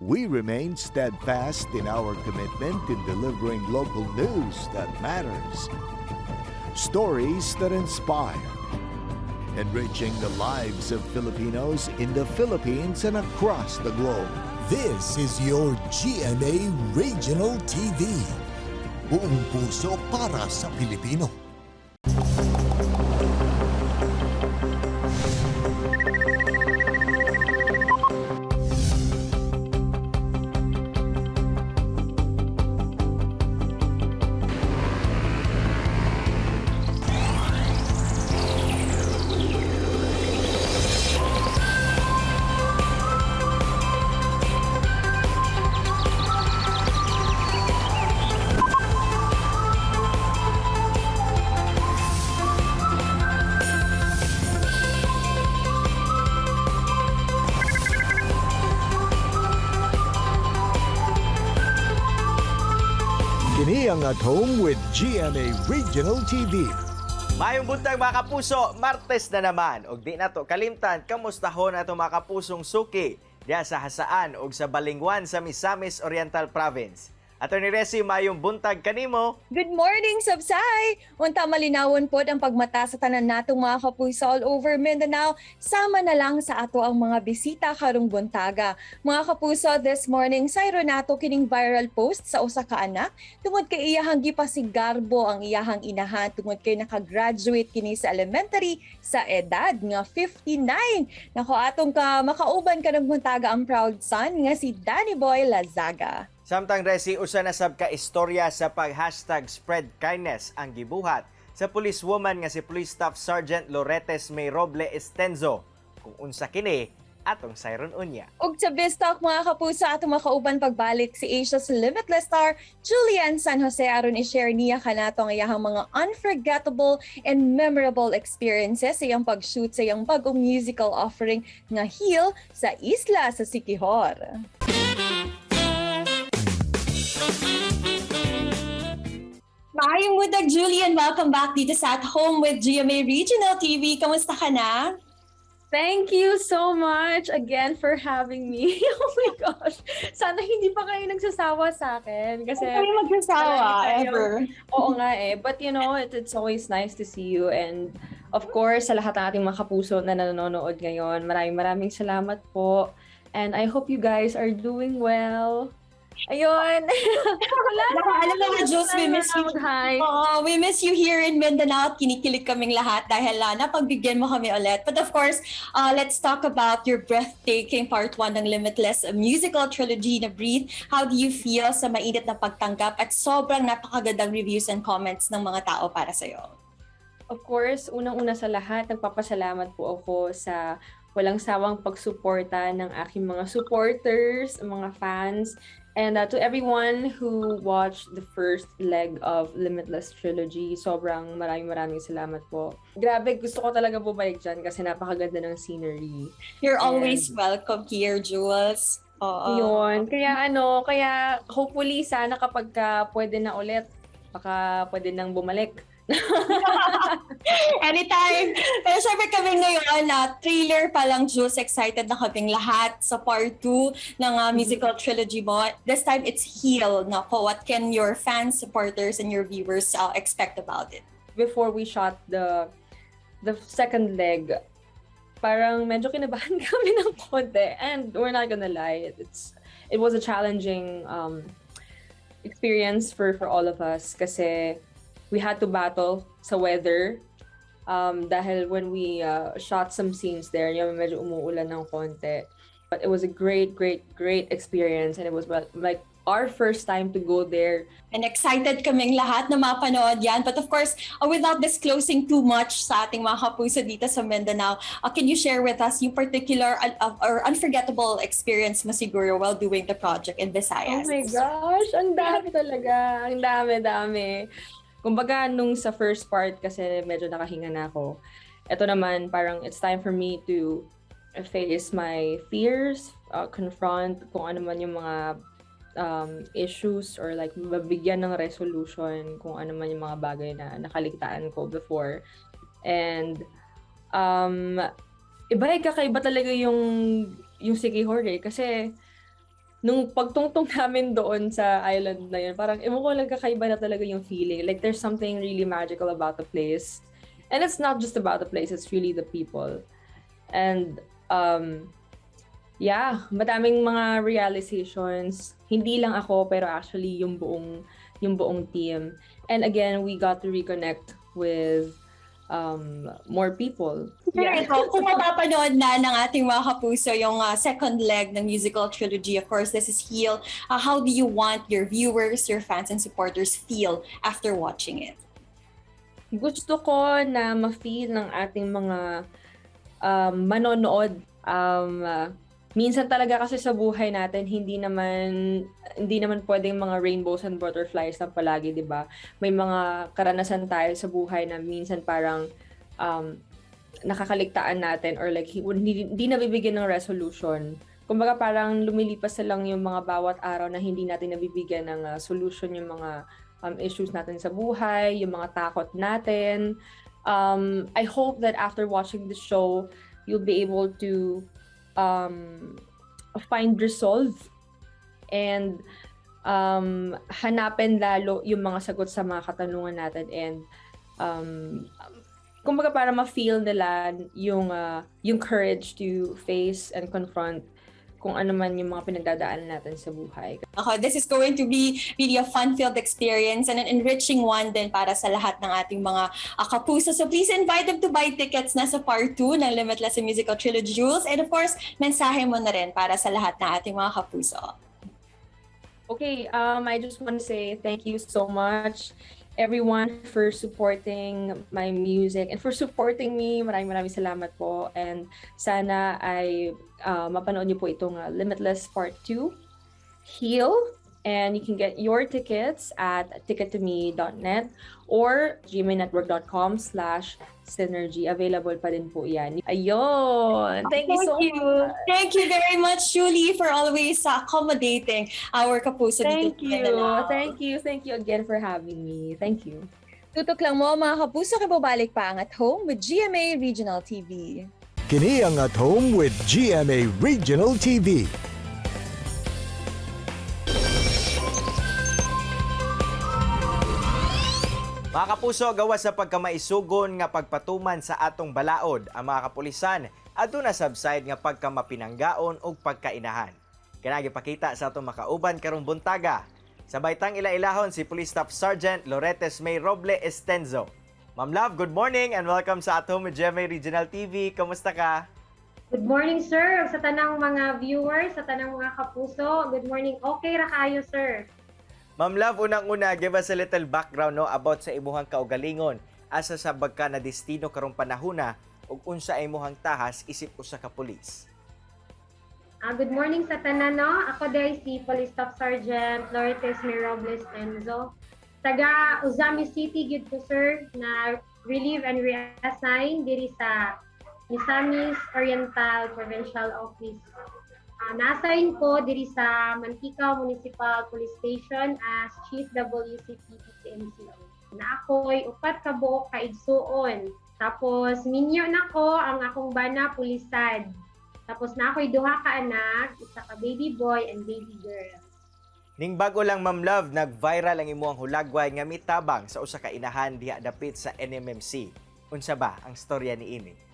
We remain steadfast in our commitment in delivering local news that matters, stories that inspire, enriching the lives of Filipinos in the Philippines and across the globe. This is your GMA Regional TV. Buong puso para sa Pilipino. Kini ang At Home with GMA Regional TV. Maayong buntag, mga kapuso, Martes na naman. Og di nato kalimtan, kamustahon ato mga kapusong suki diya sa Jasaan og sa Balingwan sa Misamis Oriental Province. Attorney Resi, maayong buntag kanimo. Good morning, Sabsay! Unta malinawon pod ang pagmata sa tanan natong mga kapuso all over Mindanao. Sama na lang sa ato ang mga bisita karong buntaga. Mga kapuso, this morning, sayro nato kining viral post sa usa ka anak tungod kay iyahang gipasigarbo ang iyahang inahan tungod kay nakagraduate kini sa elementary sa edad nga 59. Nako, atong ka makauban karong buntaga ang proud son nga si Danny Boy Lazaga. Samtang Resi, usa na sab ka istorya sa pag #SpreadKindness ang gibuhat sa policewoman nga si Police Staff Sergeant Loretes May Roble Estenzo. Kung unsa kini, atong sayron unya. Ug sa Biz Talk, mga kapuso, atong makauban pagbalik si Asia's Limitless star Julian San Jose aron i-share niya kanato ang iyahang mga unforgettable and memorable experiences sa iyang pag-shoot sa iyang bagong musical offering nga Heal sa isla sa Siquijor. Maayong buntag, Julian. Welcome back dito sa At Home with GMA Regional TV. Kamusta ka na? Thank you so much again for having me. Oh my gosh. Sana hindi pa kayo nagsasawa sa akin. Kasi Hindi kami magsasawa, palagi tayo- ever. Oo nga eh. But it's always nice to see you. And of course, sa lahat ng ating mga kapuso na nanonood ngayon, maraming maraming salamat po. And I hope you guys are doing well. Ayun. Wala na. Alam mo nga, Jules, we miss you. Hi. Oo, we miss you here in Mindanao at kinikilig kaming lahat dahil napagbigyan mo kami ulit. But of course, let's talk about your breathtaking part 1 ng Limitless musical trilogy na Breathe. How do you feel sa mainit na pagtanggap at sobrang napakagandang reviews and comments ng mga tao para sa'yo? Of course, unang-una sa lahat, nagpapasalamat po ako sa walang sawang pagsuporta ng aking mga supporters, mga fans, and to everyone who watched the first leg of Limitless Trilogy. Sobrang maraming maraming salamat po. Grabe, gusto ko talaga bumalik dyan kasi napakaganda ng scenery. You're always welcome here, Jules. Oo. Yun. Kaya ano, kaya hopefully sana kapag ka pwede na ulit, baka pwede nang bumalik. Anytime. Pero syempre kami ngayon na trailer pa lang, Jules, excited na kaming lahat sa part 2 ng musical trilogy mo. This time it's Heal. Nako, what can your fans, supporters, and your viewers expect about it? Before we shot the second leg, parang medyo kinabahan kami ng konti. And we're not gonna lie, it was a challenging experience for all of us kasi we had to battle sa weather. Dahil when we shot some scenes there, yung medyo umuulan ng konti. But it was a great, great, great experience and it was, well, like our first time to go there. And excited kaming lahat na mapanood yan. But of course, without disclosing too much sa ating mga kapuso dito sa Mindanao, can you share with us yung particular or unforgettable experience mo siguro while doing the project in Visayas? Oh my gosh, ang dami talaga. Ang dami, dami. Kumbaga, nung sa first part kasi medyo nakahinga na ako. Ito naman, parang it's time for me to face my fears, confront kung ano man yung mga issues or like mabigyan ng resolution kung ano man yung mga bagay na nakaligtaan ko before. And iba eh, kakaiba talaga yung Siquijor eh. Kasi Nung pagtungtong namin doon sa island na yun, parang ewan ko lang, kakaiba na talaga yung feeling. Like, there's something really magical about the place. And it's not just about the place, it's really the people. And yeah, madaming mga realizations. Hindi lang ako, pero actually yung buong team. And again, we got to reconnect with more people. Pero ito, kung mapapanood na ng ating mga kapuso yung second leg ng musical trilogy, of course, this is Heal. How do you want your viewers, your fans, and supporters feel after watching it? Gusto ko na ma-feel ng ating mga manonood. Minsan talaga kasi sa buhay natin, hindi naman pwedeng mga rainbows and butterflies lang palagi, 'di ba? May mga karanasan tayo sa buhay na minsan parang nakakaligtaan natin or like hindi nabibigyan ng resolution. Kumbaga, parang lumilipas na lang yung mga bawat araw na hindi natin nabibigyan ng solution yung mga issues natin sa buhay, yung mga takot natin. I hope that after watching the show, you'll be able to find resolve and hanapin lalo yung mga sagot sa mga katanungan natin and kumbaga para ma-feel nila yung courage to face and confront kung ano man yung mga pinagdadaanan natin sa buhay. Ako, this is going to be really a fun-filled experience and an enriching one din para sa lahat ng ating mga kapuso. So please invite them to buy tickets na sa part 2 ng Limitless Musical Trilogy, Jules. And of course, mensahe mo na rin para sa lahat ng ating mga kapuso. Okay, I just want to say thank you so much, everyone, for supporting my music and for supporting me. Maraming maraming salamat po. And sana ay mapanood niyo po itong Limitless Part 2, Heal. And you can get your tickets at tickettome.net or gmanetwork.com/synergy. Available pa din po yan. Ayun! Thank you so Thank you. Much! Thank you very much, Julie, for always accommodating our kapuso Thank dito sa you. Mindanao. Thank you. Thank you again for having me. Thank you. Tutok lang mo, mga kapuso, kay babalik pa ang At Home with GMA Regional TV. Kini ang At Home with GMA Regional TV. Mga kapuso, gawas sa pagkamaisugon nga pagpatuman sa atong balaod, ang mga kapulisan aduna subside nga pagkamapinanggaon ug pagkainahan. Kanang gipakita sa atong makauban karong buntaga. Sa baitang ila-ilahon si Police Staff Sergeant Loretes May Roble Estenzo. Ma'am Love, good morning and welcome sa At Home with GMA Regional TV. Kamusta ka? Good morning, sir. Sa tanang mga viewers, sa tanang mga kapuso. Good morning. Okay ra kayo, sir. Ma'am Love, unang-una, give us a little background, no, about sa imuhang kaugalingon. Asa sa ka na destino karong panahuna ug unsa ay imuhang tahas isip usa ka pulis? Good morning sa tanan, no? Ako diay si Police Staff Sergeant Loretes May Robles Enzo. Taga Ozamiz City gyud ko, sir, na relieve and reassign diri sa Misamis Oriental Provincial Office. Na-assign ko diri sa Manticao Municipal Police Station as Chief WCPD NCO. Na ako'y upat ka buok ka igsuon. Tapos minyo na ko, ang akong bana pulisad. Tapos na ako'y duha ka anak, isa ka baby boy and baby girl. Ning bago lang, Ma'am Love, nag-viral ang imuhang hulagway nga mitabang sa usa ka inahan diha dapit sa NMMC. Unsa ba ang storya niini?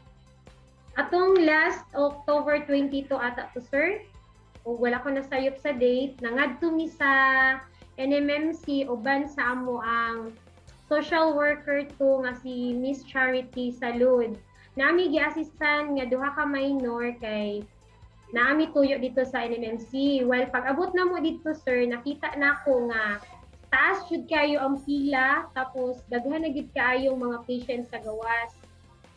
Atong last October 22 ata to, sir. O wala ko nasayop sa date, nangadto mi sa NMMC uban sa amo ang social worker to nga si Miss Charity Salud. Nami gi-assistan nga duha ka minor kay naami tuyo dito sa NMMC. While pag abot na mo dito, sir, nakita na ako nga taas jud kayo ang pila, tapos daghan na gid kaayong mga patients sa gawas.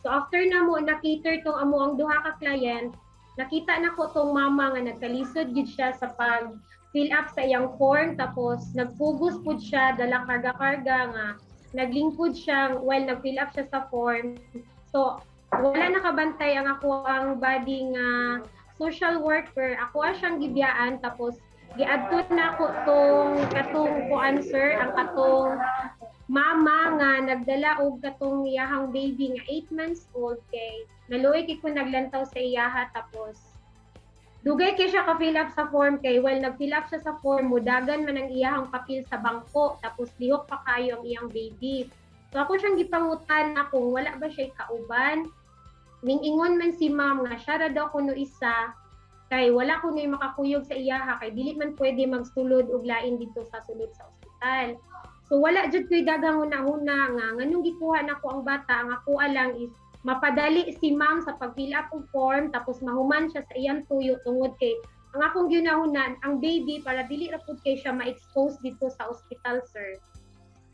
So after na mo na-cater tong amo ang duha ka client, nakita na ko tong mama nga nagkalisod gid siya sa pag fill up sa iyang form, tapos nagpugos pud siya, dala karga-karga nga naglingkod siya while nag-fill up siya sa form. So wala nakabantay ang ako ang body nga social worker. Ako siyang gibiyaan, tapos giadto na ko tong katong kuan, sir, ang katong mama nga nagdala og katong iyahang baby nga 8 months old, kay naluoy kay ko naglantaw sa iyaha. Tapos Dugay kay siya ka-fill up sa form kay while nag-fill up siya sa form, mudagan man ang iyahang papel sa bangko, tapos lihok pa kayo ang iyang baby. So ako siyang gipangutan na kung wala ba siya kauban. Ningingon man si ma'am nga siya ra daw kuno isa kay wala kuno makakuyog sa iyaha kay dili man pwede magsulod og lain dito sa sulod sa ospital. So wala jud ko'y daghang huna-huna nga nganong gikuha nako ang bata, ang ako lang is mapadali si ma'am sa pag-fill up og form tapos mahuman siya sa iyang tuyo tungod kay ang akong gihuna-hunaan ang baby para dili ra pud kay siya ma-expose dito sa ospital, sir.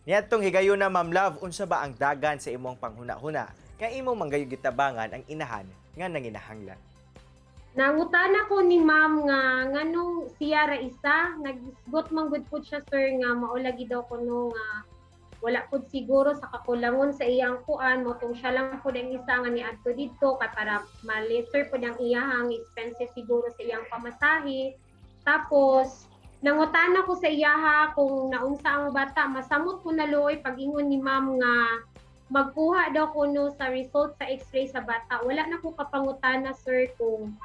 Niadtong higayuna, Ma'am Love, unsa ba ang dagan sa imong panghuna-huna nga imong manggayong gitabangan ang inahan nga nanginahanglan? Nangutana ko ni ma'am nga nganong siya ra isa, nagisgot man gud pud siya, sir, nga mao lagi daw kuno nga wala pud siguro sa kakulangon sa iyang kuan mo tong siya lang pud ang isa nga niadto didto kay para ma-lesser pud ang iyahang expenses siguro sa iyang pamasahe. Tapos nangutana ko sa iyaha kung naunsa ang bata, masamot ko na luoy pag-ingon ni ma'am nga magkuha daw kuno sa result sa x-ray sa bata. Wala na ko kapangutana, sir, kung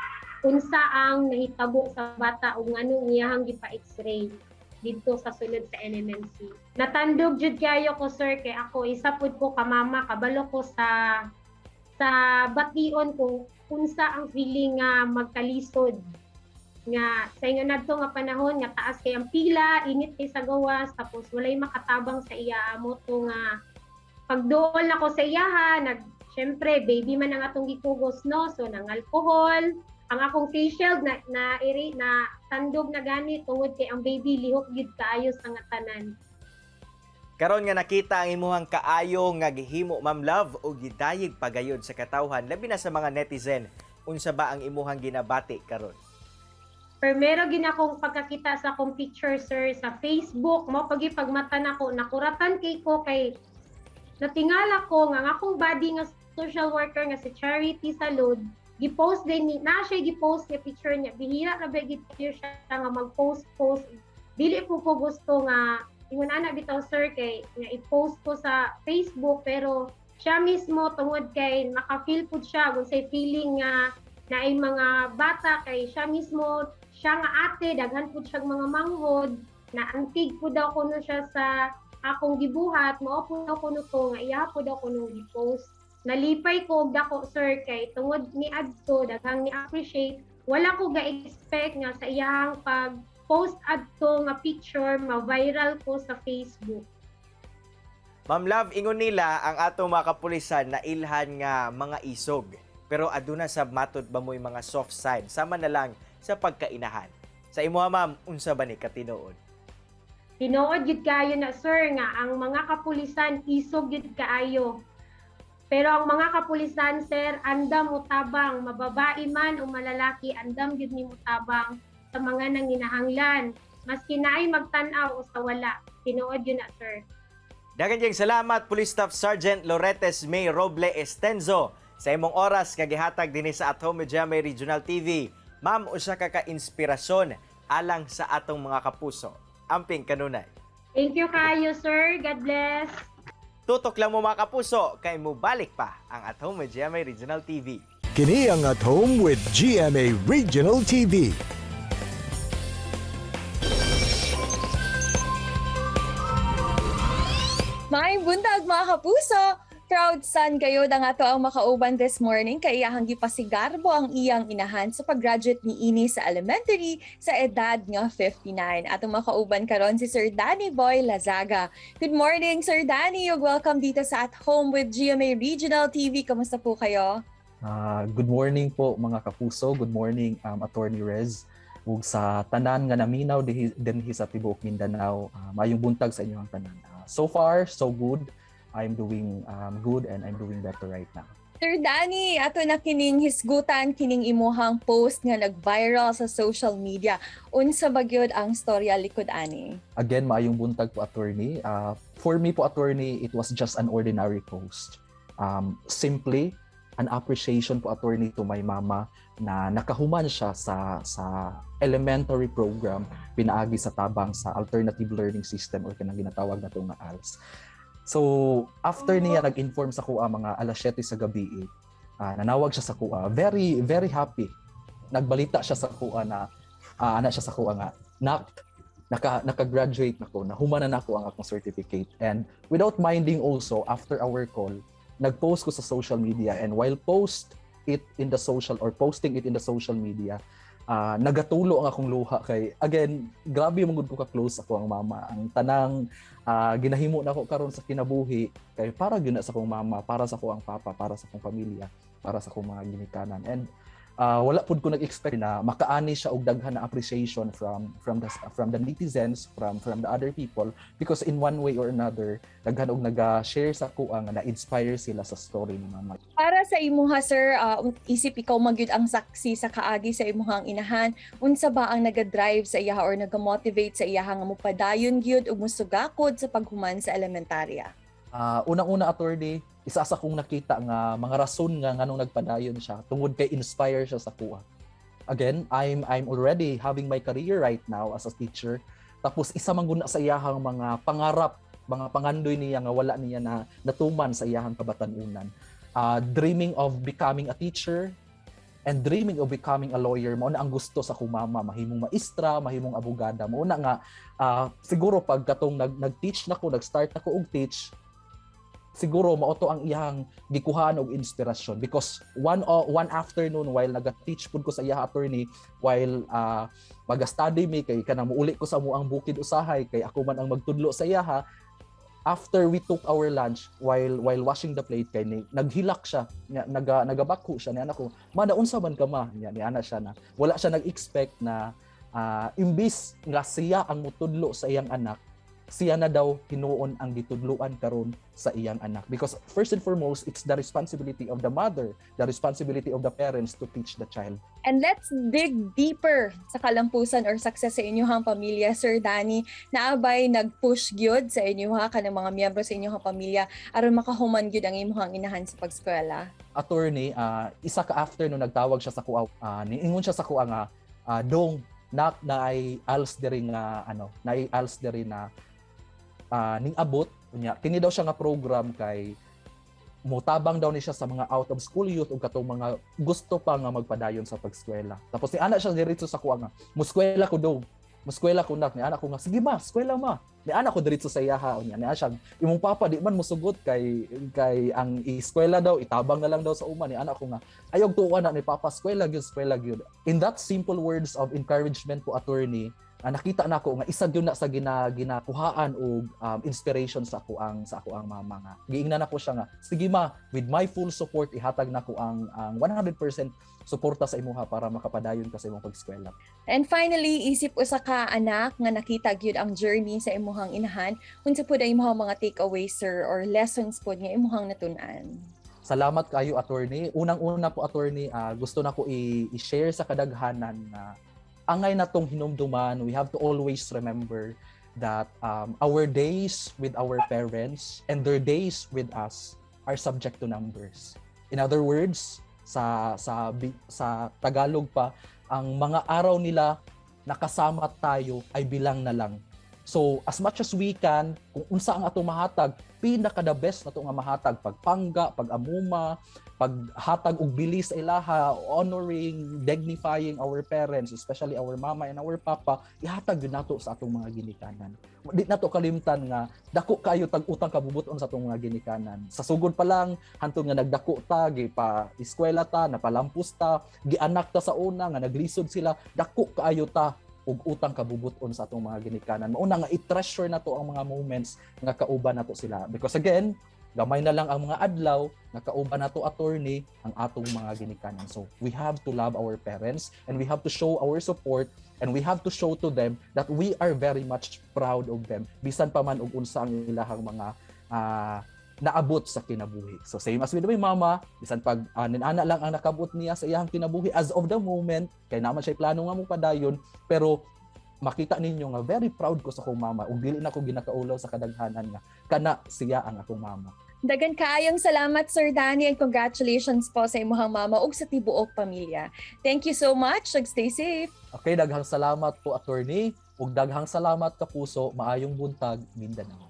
unsa ang nahitabo sa bata o nganong iyahang gipa-x-ray didto sa sulod sa NMMC. Natandog jud kayo ko, sir, kay ako isa pud ko ka mama, kabalo ko sa bation kung unsa ang feeling nga magkalisod nga sa ingon nadto nga panahon nga taas kay ang pila, init kay sa gawas, tapos walay makatabang sa iya mo to nga pagduol nako sa iyaha, nag syempre baby man ang atong gikugos, no, so nang alcohol ang akong face shield na na iri na tandog na gani tungod kay ang baby lihok gid kaayo sa nga tanan. Karon nga nakita ang imuhang kaayo nga gihimo, Ma'am Love, ug gidayeg pagayod sa katawhan labi na sa mga netizen, unsa ba ang imuhang ginabati karon? Pero gin akong pagkakita sa akong picture, sir, sa Facebook mo pagi pagmata nako nakuratan kay ko kay natingala ko nga ang akong body nga social worker nga si Charity Salud gipost din ni na siya gipost nga picture niya. Bihira ra ba gid siya nga mag-post post. Dili po ko gusto nga ingon ana bitaw, sir, kay nga i-post ko sa Facebook, pero siya mismo tungod kay maka-feel pud siya kung say feeling nga naay mga bata kay siya mismo, siya nga ate, daghan pud siyang mga manghod na antig pud daw kuno siya sa akong gibuhat, mao pud daw kuno to nga iya pud daw kuno gi-post. Nalipay ko og dako, sir, kay tungod ni adto daghang ni appreciate. Wala ko ga-expect nga sa iyang pag post adto nga picture ma-viral ko sa Facebook. Ma'am Love, ingon nila ang atong mga kapulisan na ilhan nga mga isog. Pero aduna sa matud ba mo'y mga soft side sama na lang sa pagkainahan. Sa imuha, ma'am, unsa ba ni katinuod? Tinuod gyud kayo na, sir, nga ang mga kapulisan isog gyud kaayo. Pero ang mga kapulisan, sir, andam mutabang, mababae man o malalaki, andam gyud ni mutabang sa mga nanginahanglan. Maski naay magtan-aw o sa wala. Tinuod yun na, sir. Daghang kayong salamat, Police Staff Sergeant Loretes May Roble Estenzo, sa imong oras nga gihatag dinhi sa At Home with GMA Regional TV. Ma'am, usa ka ka-inspirasyon alang sa atong mga kapuso. Amping kanunay. Thank you kayo, sir. God bless. Tutok lang mo, mga kapuso, kay mubalik pa ang At Home with GMA Regional TV. Kini ang At Home with GMA Regional TV. Maayong buntag, mga kapuso! Proud son kayo ang ato ang makauban this morning kay iyahang gipasigarbo ang iyang inahan sa pag-graduate ni ini sa elementary sa edad nga 59. Atong makauban karon si Sir Danny Boy Lazaga. Good morning, Sir Danny, ug welcome dito sa At Home with GMA Regional TV. Kamusta po kayo? Good morning po, mga kapuso. Good morning, Attorney Rez. Ug sa tanan nga naminaw dinhi sa tibuok Mindanao, maayong buntag sa inyong tanan. So far, so good. I'm doing good and I'm doing better right now. Sir Danny, ato na kining hisgutan kining imuhang post nga nag-viral sa social media. Unsa ba gyud ang storya likod ani? Again, maayong buntag po, Attorney. For me po, Attorney, it was just an ordinary post. Simply, an appreciation po, Attorney, to my mama na nakahuman siya sa elementary program pinaagi sa tabang sa alternative learning system or kanang ginatawag nato nga ALS. So, after niya nag-inform sa kuha mga alas 7 sa gabi, nanawag siya sa kuha. Very, very happy. Nagbalita siya sa kuha na ana siya sa kuha nga, "Nak, naka-graduate na ko, nahuman na nako ang akong certificate." And without minding also, after our call, nag-post ko sa social media, and while post it in the social or posting it in the social media, nagatulo ang akong luha kay again, grabe man gud ko ka-close ako ang mama. Ang tanang ginahimo nako karon sa kinabuhi kay para gyud na sa akong mama, para sa akong papa, para sa akong pamilya, para sa akong mga ginikanan. And wala pud ko nag-expect na makaani siya og daghan na appreciation from the netizens, from the other people, because in one way or another, daghan og naga-share sa kuha nga na-inspire sila sa story ni mama. Para sa imuha, sir, isip ikaw magyud ang saksi sa kaagi sa imuhang inahan, unsa ba ang naga-drive sa iyaha or naga-motivate sa iyaha nga mopadayon gyud ug mosugakod sa paghuman sa elementarya? Unang-una, attorney, isa sa kong nakita nga mga rason nga nganong nagpadayon siya tungod kay inspire siya sa kuha. Again, I'm already having my career right now as a teacher. Tapos isa man gud na sa iyahang mga pangarap, mga pangandoy niya nga wala niya na natuman sa iyahang kabatan-unan. Dreaming of becoming a teacher and dreaming of becoming a lawyer, mao na ang gusto sa akong mama, mahimong maestra, mahimong abogada. Mao na nga siguro pag katong nag-teach na ko, nag-start na ko og teach, siguro mao to ang iyang gikuhaan og inspirasyon, because one afternoon while naga-teach pud ko sa iya, attorney, while maga-study mi kay kanang muuli ko sa amuang bukid usahay kay ako man ang magtudlo sa iyaha, after we took our lunch, while washing the plate, kay ni, naghilak siya nya, nagabakho siya. Ni anak ko, "Ma, naunsa man ka, ma?" Nya ni ana siya na wala siya nag-expect na imbis nga siya ang mutudlo sa iyang anak, siya na daw hinuon ang gitudluan karon sa iyang anak, because first and foremost, it's the responsibility of the mother, the responsibility of the parents to teach the child. And let's dig deeper sa kalampusan or success sa inyong pamilya, Sir Danny. Naa bay nag-push gyud sa inyo kanang mga miyembro sa inyong pamilya aron makahuman gyud ang imong inahan sa pagskwela? Attorney, isa ka afternoon nagtawag siya sa kuha, niingon siya sa kuha nga, "Dong, nak, naay ALS diri nga ano, naay ALS diri na ning abot unya." Kini daw siya nga program kay mutabang daw ni siya sa mga out of school youth ug katong mga gusto pa nga magpadayon sa pagskwela. Tapos ni ana siya diretso sa kuha nga, "Muskwela ko daw. Muskwela ko, nak." Ni ana ko nga, "Sige ma, eskwela ma." Ni ana ko diretso sa iyaha unya. Ni ana siya, "Imong papa di man musugot kay ang eskwela daw itabang na lang daw sa uma." Ni ana ko nga, "Ayaw tuwa na ni papa, eskwela gyud, eskwela gyud." In that simple words of encouragement po, attorney, nakita nako nga isa gyud na sa ginakuhaan og inspiration sa ako ang mama nga giingnan nako siya nga, "Sige ma, with my full support, ihatag nako ang 100% suporta sa imuha para makapadayon ka sa imong pag-eskwela." And finally, isip usa ka anak nga nakita gyud ang journey sa imuhang inahan, unsa pud ang imuhang mga takeaways, sir, or lessons pud nga imuhang natun-an? Salamat kayo, attorney. Unang-una po, attorney, gusto na ko i-share sa kadaghanan na angay na tong hinumduman, we have to always remember that our days with our parents and their days with us are subject to numbers. In other words, sa Tagalog pa, ang mga araw nila nakasama tayo ay bilang na lang. So, as much as we can, kung unsa ang atong mahatag, pinaka the best na to nga mahatag, pagpangga, pag-amuma, paghatag og bilis sa ilaha, honoring, dignifying our parents, especially our mama and our papa, ihatag gyud nato sa atong mga ginikanan. Di nato kalimtan nga dako kayo tag utang kabubuton sa atong mga ginikanan. Sa sugod pa lang hantod nga nagdako ta, gi pa eskwela ta, napalampos ta, gianak ta sa una nga naglisod sila, dako kaayo ta og utang kabubuton sa atong mga ginikanan. Mauna nga i-treasure nato ang mga moments nga kauban nato sila. Because again, gamay na lang ang mga adlaw nga kauban nato, attorney, ang atong mga ginikanan. So we have to love our parents and we have to show our support and we have to show to them that we are very much proud of them, bisan pa man og unsa ang ilahang mga naabot sa kinabuhi. So same as with my mama, bisan pag ninana lang ang nakabot niya sa iyang kinabuhi as of the moment, kay naman siya plano nga mo padayon, pero makita ninyo nga very proud ko sa akong mama ug dili na ko ginakaulaw sa kadaghanan nga kana siya ang akong mama. Dagan kaayong salamat, Sir Danny, and congratulations po sa imuhang mama ug sa tibuok pamilya. Thank you so much ug stay safe. Okay, daghang salamat po, attorney, ug daghang salamat, kapuso, maayong buntag, Mindanao.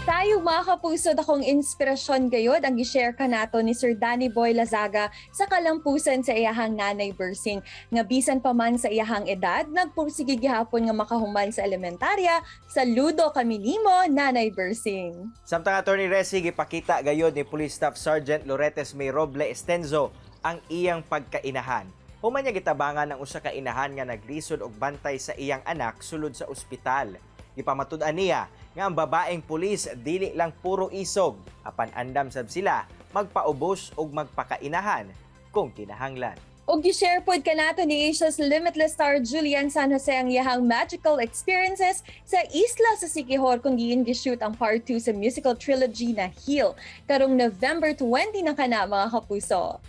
Tayo, mga kapuso, akong inspirasyon gayod ang gi-share kanato ni Sir Danny Boy Lazaga sa kalampusan sa iyahang nanay Bersing nga bisan pa man sa iyahang edad, nagpursige gihapon nga makahuman sa elementarya. Saludo kami nimo, Nanay Bersing. Samtang, Attorney Resi, gipakita gayod ni Police Staff Sergeant Loretes May Roble Estenzo ang iyang pagkainahan. Human niya gitabangan ang usa ka inahan nga naglisod og bantay sa iyang anak sulod sa ospital. Gipamatud-an niya nga ang babaeng pulis dili lang puro isog, apan andam sab sila magpaubos og magpakainahan kung kinahanglan. Og gi-share pod kanato ni Asia's Limitless star Julian San Jose ang iyahang magical experiences sa isla sa Siquijor kung diin gi-shoot ang part 2 sa musical trilogy na Heal. Karong November 20 na kana, mga kapuso.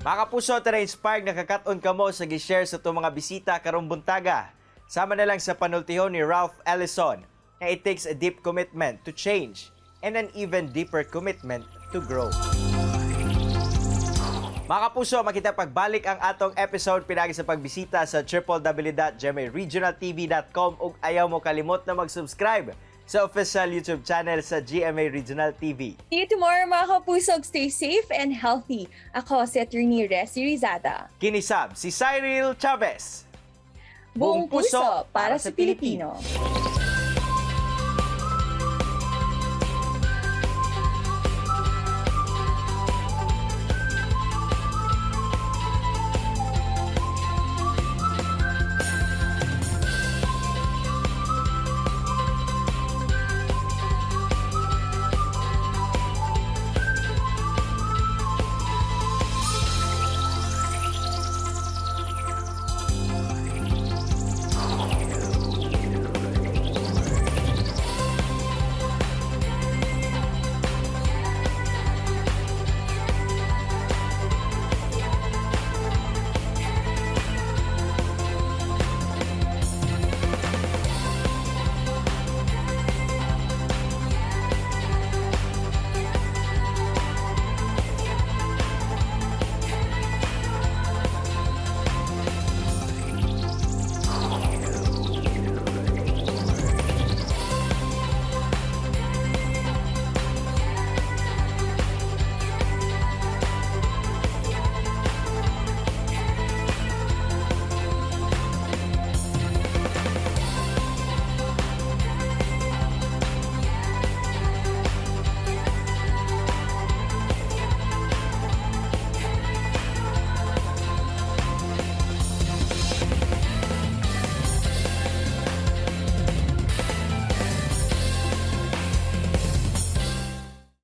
Mga kapuso, tara inspired nakakaton kamo sa gi-share sa itong mga bisita karong buntaga. Sama na lang sa panultihon ni Ralph Ellison na it takes a deep commitment to change and an even deeper commitment to grow. Mga kapuso, makita pagbalik ang atong episode pinagi sa pagbisita sa www.gmaregionaltv.com ug ayaw mo kalimot na mag-subscribe sa official YouTube channel sa GMA Regional TV. See you tomorrow, mga kapuso. Stay safe and healthy. Ako si Attorney Resi Rizada. Kini sab si Cyril Chavez. Buong puso para sa Pilipino.